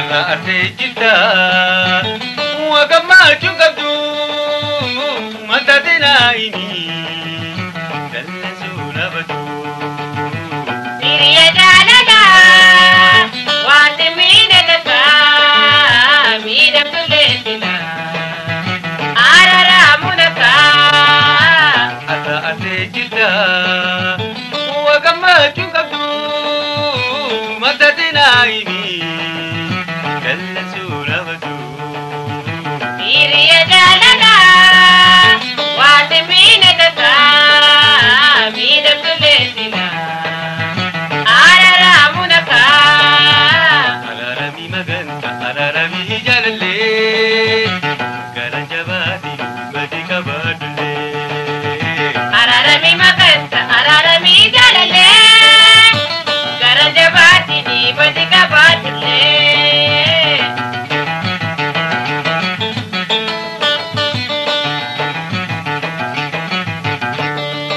Arra jirta wagammachuun qabdu mata naayini dallasuu nabatu. Hiriya jaalalaa wanti miidhagsaa miidhamtu leessina araaraamu nakaa. Arra jirta wagammachuun qabdu mata naayini dallasuu nabatu. Hiriya jaalalaa wanti miidhagsaa miidhamtu leessina araaraamu nakaa. Araaramii maganta araaramii jaalallee gara jabaatiin gadi qabaadullee. Araaramii maganta araaramii jaalallee gara jabaatiin badi qabaatullee.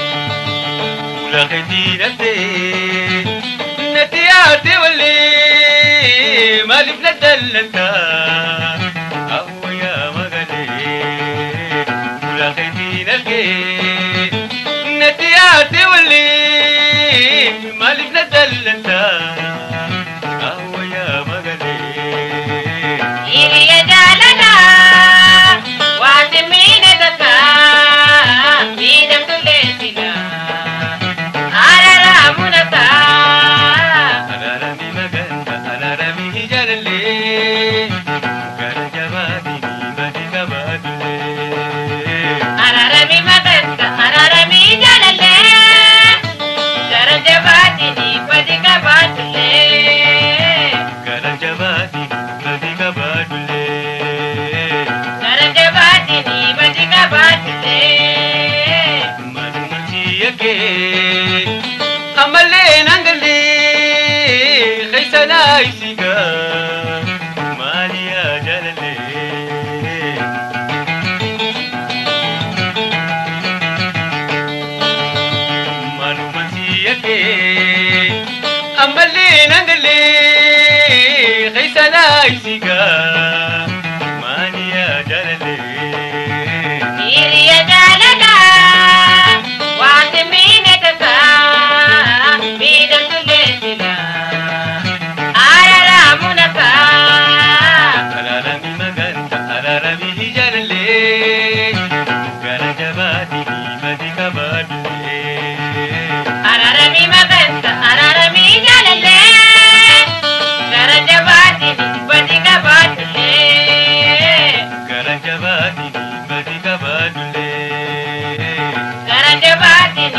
Fuula keetii dhattee natti yaadde wallee maaliif na dallanta hawwayyaa magalee. Fuula keetii dhattee natti yaadde wallee maaliif na dallanta hawwayyaa magalee. Hiriya jaalalaa wanti miidhagsaa miidhamtu leessina araaraamu nakaa. Araaramii maganta araaramii jaalallee gara jabaatiin badi qabaadullee. Araaramii maganta araaramii jaalallee gara jabaatiin badi qabaatullee. Gara jabaatiin badi qabaadullee. Gara jabaatiin badi qabaatullee. Maalummaan siyakkee ammallee naan gallee keessa naa ibsigaa maali yaa jaalallee. Maalummaan siyakkee ammallee naan gallee keessa naa ibsigaa maali yaa jaalallee. Hiriya jaalalaa wanti miidhagsaa miidhamtu leessina araaraamu nakaa. Araaramii maganta araaramii jaalallee gara jabaatiin badi qabaadullee. Araaramii maganta araaramii jaalallee gara jabaatiin badi qabaatullee. Gara jabaatiin badi qabaadullee. Gara jabaatiin